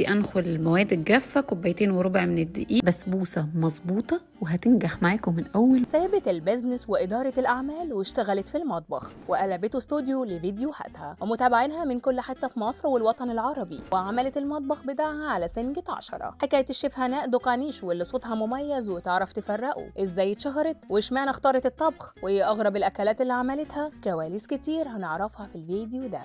هبتدي انخل المواد الجافه، 2.25 كوباية من الدقيق. بسبوسه مظبوطة وهتنجح معاكم من اول. سابت ال business وإدارة الأعمال واشتغلت في المطبخ وقلبته استوديو لفيديوهاتها ومتابعينها من كل حتة في مصر والوطن العربي، وعملت المطبخ بتاعها على سنجة 10. حكاية الشيف هناء دقانيش واللي صوتها مميز وتعرف تفرقه، ازاي اتشهرت واشمعنى اختارت الطبخ وايه أغرب الأكلات اللي عملتها، كواليس كتير هنعرفها في الفيديو ده.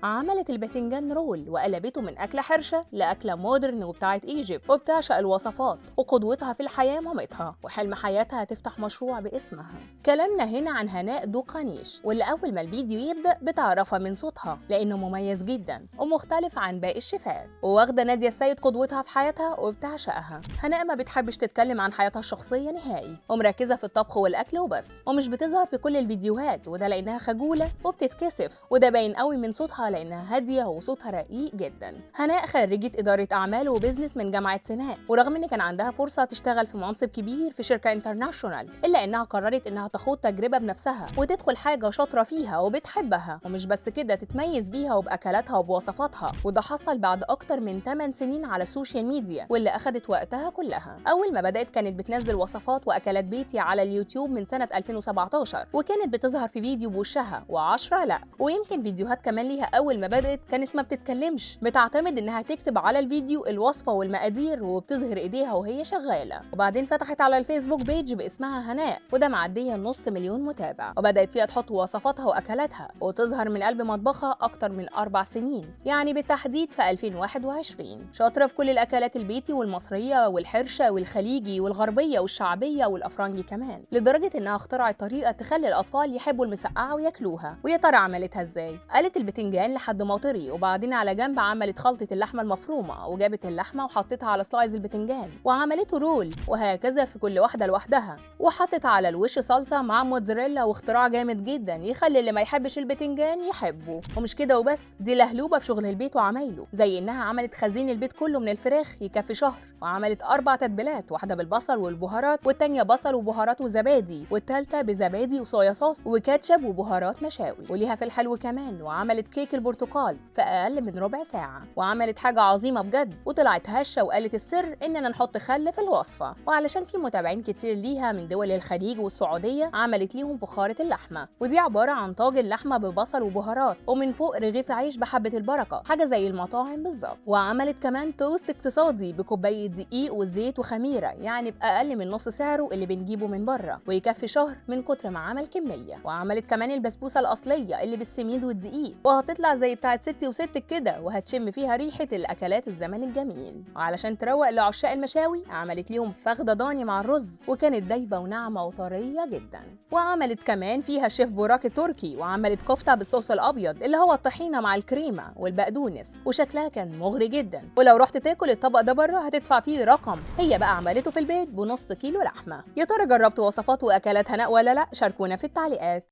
عملت الباذنجان roll وقلبته من أكلة حرشة لأكلة modern وبتاعت Egypt، وبتعشق الوصفات وقدوتها في الحياة مامتها، وحلم حياتها تفتح مشروع باسمها. كلامنا هنا عن هناء دقانيش، واللي أول ما الفيديو يبدأ بتعرفها من صوتها لأنه مميز جدا ومختلف عن باقي الشيفات، وواخدة نادية السيد قدوتها في حياتها وبتعشقها. هناء ما بتحبش تتكلم عن حياتها الشخصية نهائي، ومركزة في الطبخ والأكل وبس، ومش بتظهر في كل الفيديوهات، وده لأنها خجولة وبتتكسف، وده باين قوي من صوتها لأنها هادية وصوتها رقيق جدا. هناء خريجة إدارة أعمال و business من جامعة سيناء، ورغم إن كان عندها فرصة تشتغل في منصب كبير في شركة international، إلا إنها قررت إنها تخوض تجربة بنفسها وتدخل حاجة شاطرة فيها وبتحبها، ومش بس كده تتميز بيها وبأكلاتها وبوصفاتها. وده حصل بعد أكتر من 8 سنين على ال social media، واللي أخدت وقتها كلها. أول ما بدأت كانت بتنزل وصفات وأكلات بيتي على اليوتيوب من سنة 2017، وكانت بتظهر في فيديو بوشها و10 لأ، ويمكن فيديوهات كمان ليها. أول ما بدأت كانت ما بتتكلمش، بتعتمد إنها تكتب على الفيديو الوصفة والمقادير وبتظهر إيديها وهي شغالة. وبعدين فتحت على الفيسبوك page باسمها هناء، وده معدية 500,000 متابع، وبدأت فيها تحط وصفاتها وأكلاتها وتظهر من قلب مطبخها أكتر من 4 سنين، يعني بالتحديد في 2021. شاطرة في كل الأكلات البيتي والمصرية والحرشة والخليجي والغربية والشعبية والأفرنجي كمان، لدرجة إنها اخترعت طريقة تخلي الأطفال يحبوا المسقعة وياكلوها. ويا ترى عملتها إزاي؟ قالت البتنجان لحد ما طري، وبعدين على جنب عملت خلطة اللحمة المفرومة، وجابت اللحمة وحطتها على slice البتنجان وعملته roll، وهكذا في كل واحدة لوحدها، وحطت على الوش صلصة مع موتزاريلا، واختراع جامد جدا يخلي اللي ما يحبش البتنجان يحبه. ومش كده وبس، دي لهلوبة في شغل البيت وعمايله، زي انها عملت خزين البيت كله من الفراخ يكفي شهر، وعملت 4 تتبيلات، واحدة بالبصل والبهارات، والتانية بصل وبهارات وزبادي، والتالتة بزبادي وصويا صوص وكاتشب وبهارات مشاوي، وليها في الحلو كمان، وعملت كيك البرتقال في اقل من ربع ساعة، وعملت حاجة عظيمة بجد وطلعت هشه، وقالت السر اننا نحط خل في الوصفة. وعلشان في متابعين كتير ليها من دول الخليج والسعودية، عملت ليهم فخاره اللحمة، ودي عبارة عن طاجن لحمه ببصل وبهارات، ومن فوق رغيف عيش بحبه البركة، حاجة زي المطاعم بالظبط. وعملت كمان توست اقتصادي بكوبايه دقيق وزيت وخميره، يعني باقل من نص سعره اللي بنجيبه من بره، ويكفي شهر من كتر ما عمل كمية. وعملت كمان البسبوسه الاصلية اللي بالسميد والدقيق، وهتطلع زي بتاعت ستي وستك كده، وهتشم فيها ريحه الاكلات الزمن الجميل. وعلشان تروق لعشاق المشاوي، عملت ليهم فخده ضاني مع الرز، وكانت دايبه وناعمه وطريه جدا. وعملت كمان فيها شيف براك التركي، وعملت كفته بالصوص الابيض اللي هو الطحينه مع الكريمة والبقدونس، وشكلها كان مغري جدا، ولو رحت تاكل الطبق ده بره هتدفع فيه رقم. هي بقى عملته في البيت ب0.5 كيلو لحمه. يا ترى جربتوا وصفات واكلات هناء ولا لا؟ شاركونا في التعليقات.